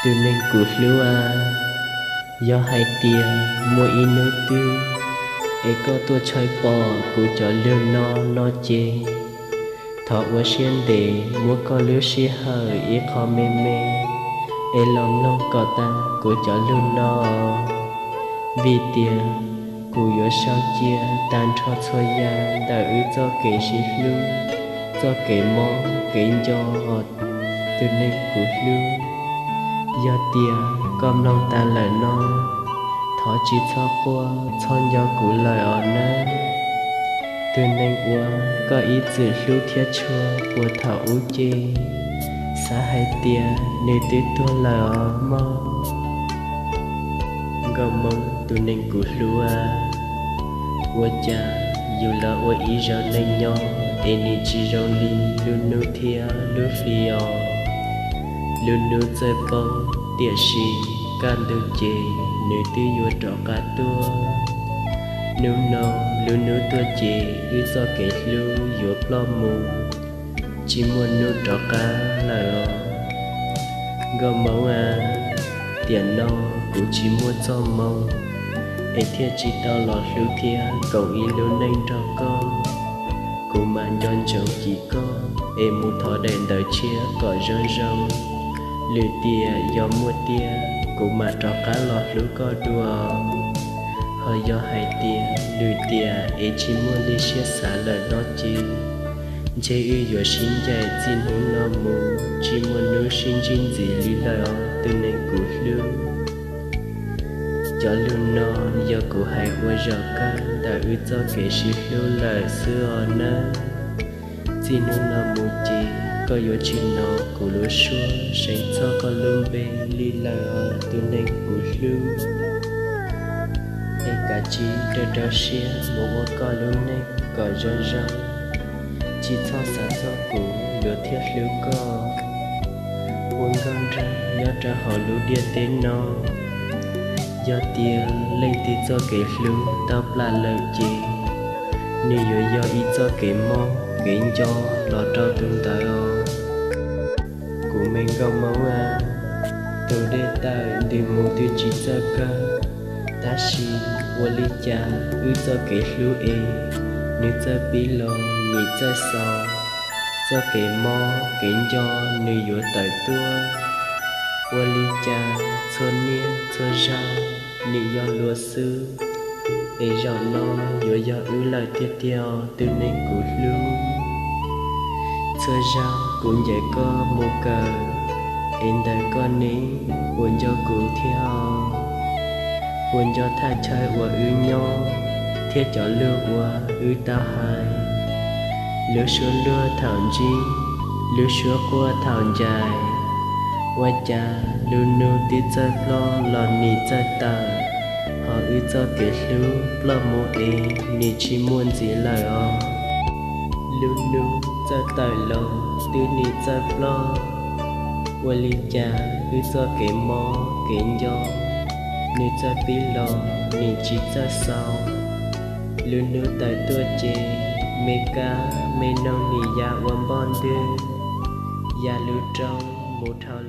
Tus neeg kuv hlub a, yog hais tias muaj ib hnub twg es koj tuaj tshawb pom kuv cov lug no no ces, thov ua siab ntev muab koj lub sij hawm ib qho me me es los mloog kom tas kuv cov lug no, vim tias kuv yuav sau cia tag nrho txhua yam ntawm wb txoj kev sib hlub, txoj kev mob kev nco os tus neeg kuv hlub. Yog tias koj mloog tas lawm no, thov tsis txhob quaj txhob nco kuv lawm os nawb. Tus neeg uas koj ib txwm hlub thiab tshua puag thaum ub ces, xav hais tias nws twb tuag lawm os mog. Nkauj Hmoob tus neeg kuv hlub a, ua cas yus los ua ib zaug neej nyob es nws tsis zoo li lub hnub thiab lub hli os. Lub hnub txawj poob, tiam sis kaj ntug ces nws twb yuav rov qab tuaj. Hnub no lub hnub tuaj ces wb txoj kev hlub yuav ploj mus, tsis muaj hnub rov qab lawm os. Nkauj Hmoob a, tiam no kuv tsis muaj txoj hmoo es thiaj tsis tau los hlub thiab koom ib lub neej nrog koj. Kuv mam nco ntsoov kis koj es mus thov daim ntawv tshiab kom zoo zoo. Lwm tiam yog muaj tiag kuv mam rov qab los hlub koj dua. Ho yog hais tias lwm tiam es tsis muaj li siab xav lawm no ces, ntshe wb yuav sib ncaim txij hnub no mus tsis muaj hnub sib ntsib ntxiv li lawm os tus neeg kuv hlub. Cov lug no yog kuv hais ua zaum kawg ntawm wb txoj kev sib hlub lawm xwb os nawb. Txij hnub no mus ces koj yuav tsis hnov kuv lub suab seev txog koj lub npe li lawm os tus neeg kuv hlub. Es kav tsij rau rau siab mus ua koj lub neej kom zoo zoo, tsis txhob xav txog kuv yuav thiaj hlub koj. Ua nkauj nraug nyob rau hauv lub ntiaj teb no, yog tias leej twg txoj kev hlub tau plam lawm ces, nws yuav yog ib txoj kev mob kev nco los rau tus ntawd os. Kuv me nkauj Hmoob a, tus dej tawm ntws mus twb tsis txawj kawg, tab sis ua li cas wb txoj kev hlub es nws txawj pib los nim txawj xaus. Txoj kev mob kev nco nws yuav tawm tuaj. Ua li cas txhua niaj txhua zaug nim yog luag xwb, es zaum no yuav yog wb lawm tiag tiag os tus neeg kuv hlub. Txhua zaug kuv ncaim koj mus kawm, es ntawm koj ne puas nco kuv thiab os? Puas nco thaj chaw uas wb nyob thiab cov lug uas wb tau hais? Lub suab luag thaum ntsib, lub suab quaj thaum ncaim, ua cas lub hnub twb txawj ploj los nim txawj tawm, ho wb txoj kev hlub ploj mus es nim tsis muaj ntxiv lawm os. Lub hnub txawj tawm los twb nim txawj ploj, ua li cas wb txoj kev mob kev nco nws txawj pib los nim tsis txawj xaus. Lub hnub tawm tuaj ces me kab me noog nim ya ua npoj ntwg, ya lub roob mus dhau